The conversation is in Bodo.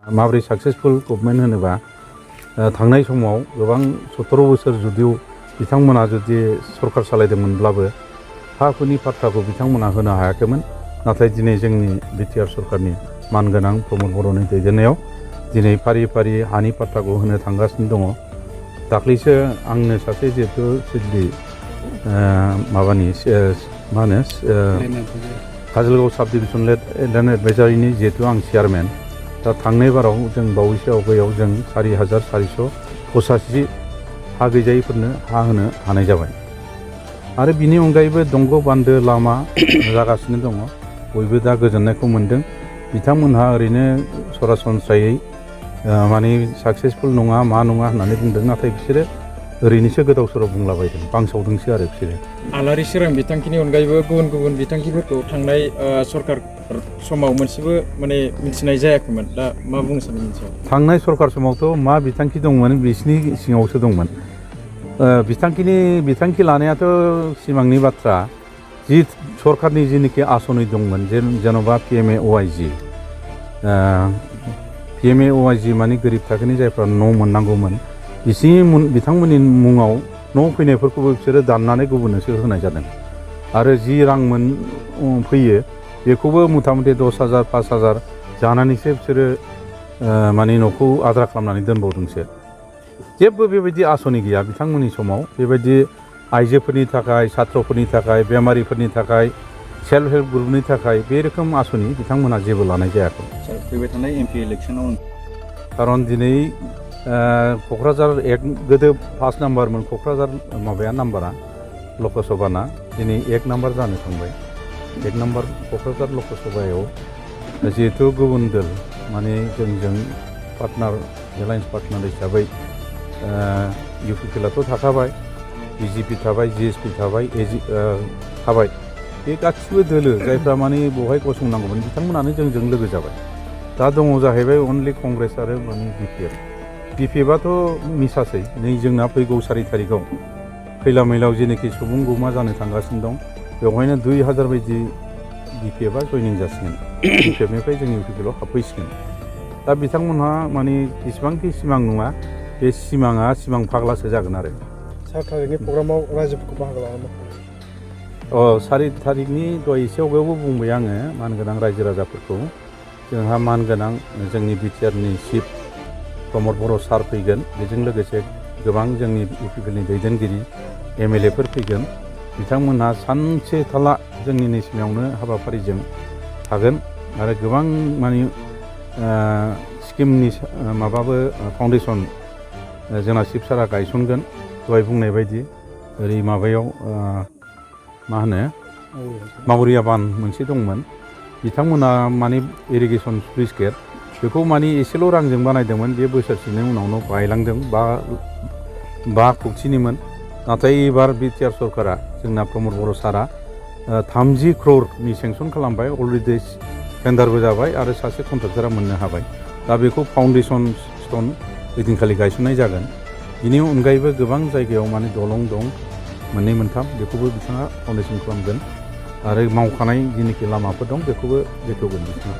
माबोरै साक्सेसफुल गभर्नमेन्ट होनोबा थांनाय समाव गोबां 17 बोसोर जुदिও बिथांमोना जुदि सरकार सालायदोंमोनब्लाबो हाफोरनि पाट्टाखौ बिथांमोना होनो हायाखैमोन। नाथाय दिनै जोंनि बिटिआर सरकारनि मानगोनां प्रमद बर'नि दैदेननायाव दिनै फारि फारि हानि पाट्टाखौ होनो थांगासिनो दङ। दाख्लैसो आंनो सासे जिहेतु सिडली माबानि मा होनो काजलगाव साब डिभिजन लेन्ड एडभाइजारिनि जिहेतु आं चेयारमेन। दा थांनाय बाराव जों बावैसो आवगायाव जों 4,485 हा गैजायैफोरनो हा होनो हानाय जाबाय। आरो बिनि अनगायैबो दंग' बान्दो लामा जागासिनो दङ। बयबो दा गोजोननायखौ मोन्दों। बिथांमोनहा ओरैनो सरासनस्रायै माने साक्सेसफुल नङा मा नङा होननानै बुंदों, नाथाय बिसोरो ओरैनोसो गोदाव सोराव बुंलाबायदों, बांसावदोंसो आरो बिसोरो। आलारि सोरां बिथांखिनि अनगायैबो गुबुन गुबुन बिथांखिफोरखौ थांनाय सरकार समाव मोनसेबो माने मिथिनाय जायाखैमोन। दा मा बुंनो सानो मोनसेयाव? थांनाय सरकार समावथ' मा बिथांखि दंमोन बिसिनि सिङावसो दंमोन। बिथांखि लानायाथ' सिमांनि बाथ्रा। जि सरकारनि जिनिखि आसनि दंमोन जेन'बा PMAOIG माने गोरिब थाखोनि जायफ्रा न' मोननांगौमोन बिथांमोननि मुङाव न' फैनायफोरखौबो बिसोरो दाननानै गुबुननोसो होनाय जादों। आरो जि रां फैयो बेखौबो मथा मथि 10,000 5,000 जानानैसो बिसोरो माने न'खौ आद्रा खालामनानै दोनबावदोंसो। जेबो बेबायदि आसनि गैया बिथांमोननि समाव। बेबायदि आइजोफोरनि थाखाय, सात्रफोरनि थाखाय, बेमारिफोरनि थाखाय, सेल्फ हेल्प ग्रुपनि थाखाय बे रोखोम आसनि बिथांमोनहा जेबो लानाय जायाखै। फैबाय थानाय MP इलेक्सनाव खारन दिनै क'क्राझार गोदो 1 नाम्बारमोन क'क्राझार माबाया नाम्बारा लकसभाना, दिनै 1 नाम्बार जानो थांबाय। 1 नाम्बार क'क्राझार लकसभायाव जिहेथु गुबुन दोल माने जोंजों पार्टनार एलायन्स पार्टनार हिसाबै UPPLआथ' थाखाबाय, BJP थाबाय, GSP थाबाय, थाबाय। बे गासिबो दोलो जायफ्रा माने बेवहाय गसंनांगौमोन बिथांमोनानो जोंजों लोगो जाबाय। दा दङ जाहैबाय अनलि कंग्रेस आरो माने BPF। BPFआथ' मिसासै। नै जोंना फैगौ 4 तारिखआव खैला मैलाव जेनोखि सुबुं गौमा जानो थांगासिनो दं, बेवहायनो 2,000 बायदि BPFआ जयनिं जासिगोन। BPFनिफ्राय जोंनि UPPLआव हाबफैसिगोन। दा बिथांमोनहा माने जेसेबांखि सिमां नङा, बे सिमाङा सिमां फाग्लासो जागोन आरो। 4 तारिखनि प्रग्रामाव रायजोफोरखौ बाहागो लानांगौ। 4 तारिखनि दहाय एसे आवगायावबो बुंबाय आङो मानगोनां रायजो राजाफोरखौ। जोंहा मानगोनां जोंनि बिटिआरनि चिफ प्रमद बर' सार फैगोन। बेजों लोगोसे गोबां जोंनि UPPLनि दैदेनगिरि MLAफोर फैगोन। बिथांमोनहा सानसे थाला जोंनि नैसिमावनो हाबाफारिजों थागोन। आरो गोबां माने स्किमनि माबाबो फाउन्डेसन जोंना चिफ सारा गायसनगोन। दहाय बुंनाय बायदि ओरै माबायाव मा होनो मावरिया बान्ध मोनसे दंमोन। बिथांमोना माने इरिगेसन स्लुइस गेट बेखौ माने एसेल' रांजों बानायदोंमोन। बे बोसोरसेनि उनावनो बायलांदों। 5 कौटिनिमोन। नाथाय एबार बिटिआर सरकारा जोंना प्रमद बर' सारा 30 crore सेंसन खालामबाय। अलरेडि टेन्डारबो जाबाय आरो सासे कन्ट्रेक्टरा मोननो हाबाय। दा बेखौ फाउन्डेसन स्टन ओइदिनखालि गायसननाय जागोन। बिनि अनगायैबो गोबां जायगायाव माने दलं दं 2 मोनथाम, बेखौबो बिथाङा फाउन्डेसन खालामगोन। आरो मावखानाय जेनोखि लामाफोर दं बेखौबो बेखेवगोन बिथाङा।